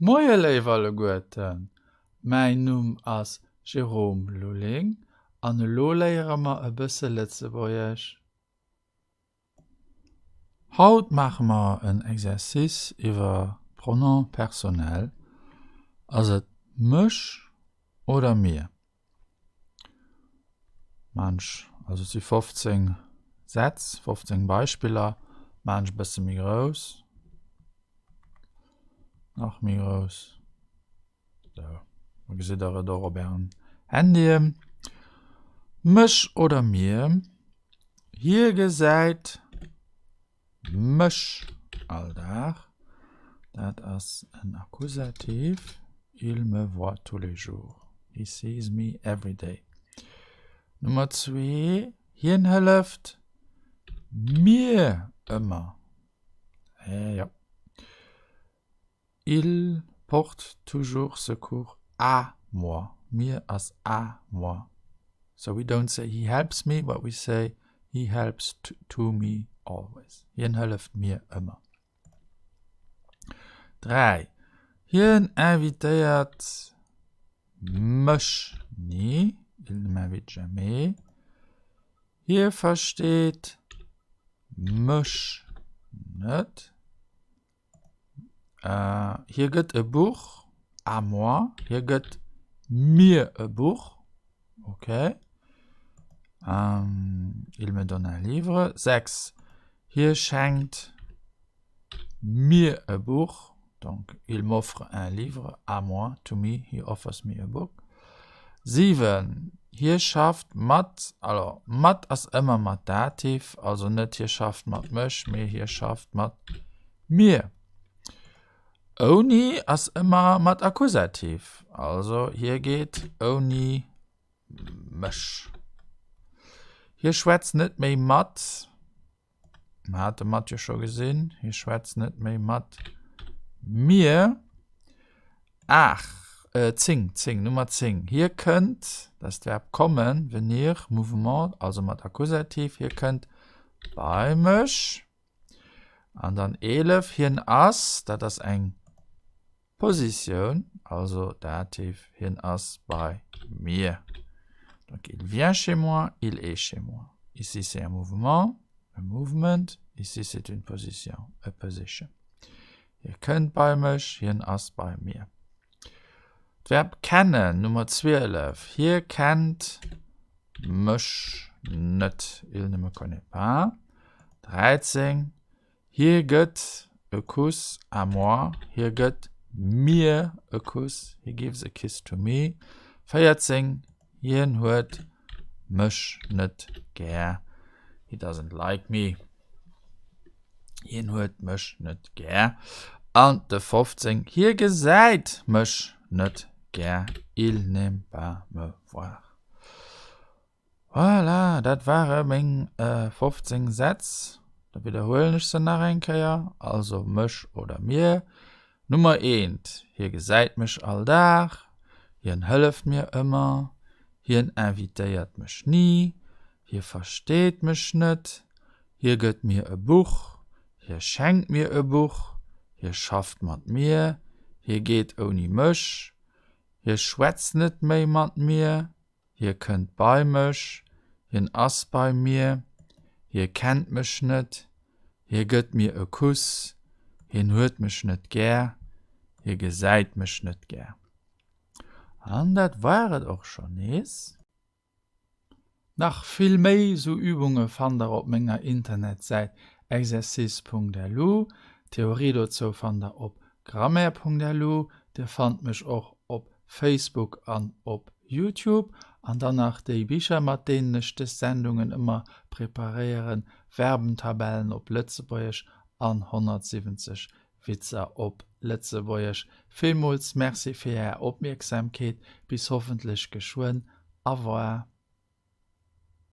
Moie léif alleguerten, mäin Numm ass Jérôme Lulling an elo léiere mer e bësse Lëtzebuergesch. Haut maache mer en Exercice iwwer Pronoms personnels. Ass et mech oder mir? Maan ech, also et si 15 Sätz, 15 Beispiller, maan ech e bësse méi grouss, nach méi grouss, sou, da gesitt der et och op ären Handyen. Mech oder mir, hie gesäit Mech all Dag, dat ass en Akkusativ, il me voit tous les jours, he sees me every day. Nummer zwee, hien hëlleft mir ëmmer, jo. Il porte toujours secours à moi, mir ass à moi. So we don't say he helps me, but we say he helps to me always. Hien hëlleft mir ëmmer. 3, Hien invitéiert mech ni, il ne m'invite jamais. Hie versteet mech net. Hie gëtt e Buch à moi. Hie gëtt mir e Buch. Okay. Il me donne un livre. 6. Hie schenkt mir e Buch. Donc, il m'offre un livre à moi, to me, he offers me a book. 7. Hie schafft mat, alors mat ass ëmmer mat Dativ, also net hie schafft mat mech, mee hie schafft mat mir. Ouni ass ëmmer mat Akkusativ, also hie geet ouni mech. Hie schwätzt net méi mat. Mer hate mat jo scho gesinn. Hie schwätzt net méi mat mir. Ach, äh, 10, 10, Nummer 10. Hie kënnt, dat ass d'Verb kommen, venir, Mouvement, also mat Akkusativ. Hie kënnt bei mech. An dann 11, hien ass, dat ass eng Positioun, also Dativ, hien ass bei mir. Donc il vient chez moi, il est chez moi. Ici c'est un mouvement, a movement, ici c'est une position, a position. Hie kënnt bei mech, hien ass bei mir. D'Verb kennen, Nummer 12, hie kennt mech net, il ne me connaît pas. 13, Hie gëtt e Kuss à moi, hie gëtt mir e Kuss, he gives a kiss to me. 14, Hien huet mech net gär, he doesn't like me, hien huet mech net gär. An de 15, Hie gesäit mech net gär, il n'aime pas me voir. Voilà, dat ware meng 15 Sätz. Da widderhuelen ech se nach eng Kéier. Also mech oder mir. Nummer eent, Hie gesäit mech all Dag. Hien hëlleft mir ëmmer. Hien invitéiert mech ni. Hie versteet mech net. Hie gëtt mir e Buch. Hie schenkt mir e Buch. Hie schafft mat mir. Hie geet ouni mech. Hie schwätzt net méi mat mir. Hie kënnt bei mech, hien ass bei mir, hie kennt mech net, hie gëtt mir e Kuss, hien huet mech net gär, hie gesäit mech net gär. An dat war et och schonn nees. Nach vill méi sou Übunge fannt der op menger Internetsäit exercice.lu. D'Theorie dozou fannt der op grammaire.lu. Dir fannt mech och op Facebook an op Youtube. An dann nach déi Bicher, mat deenen ech dës Sendungen ëmmer preparéieren, Verbentabellen op Lëtzebuergesch an 170 Witzer op Lëtzebuergesch. Villmools Merci fir Är Opmierksamkeet. Bis hoffentlech geschwënn. Au revoir.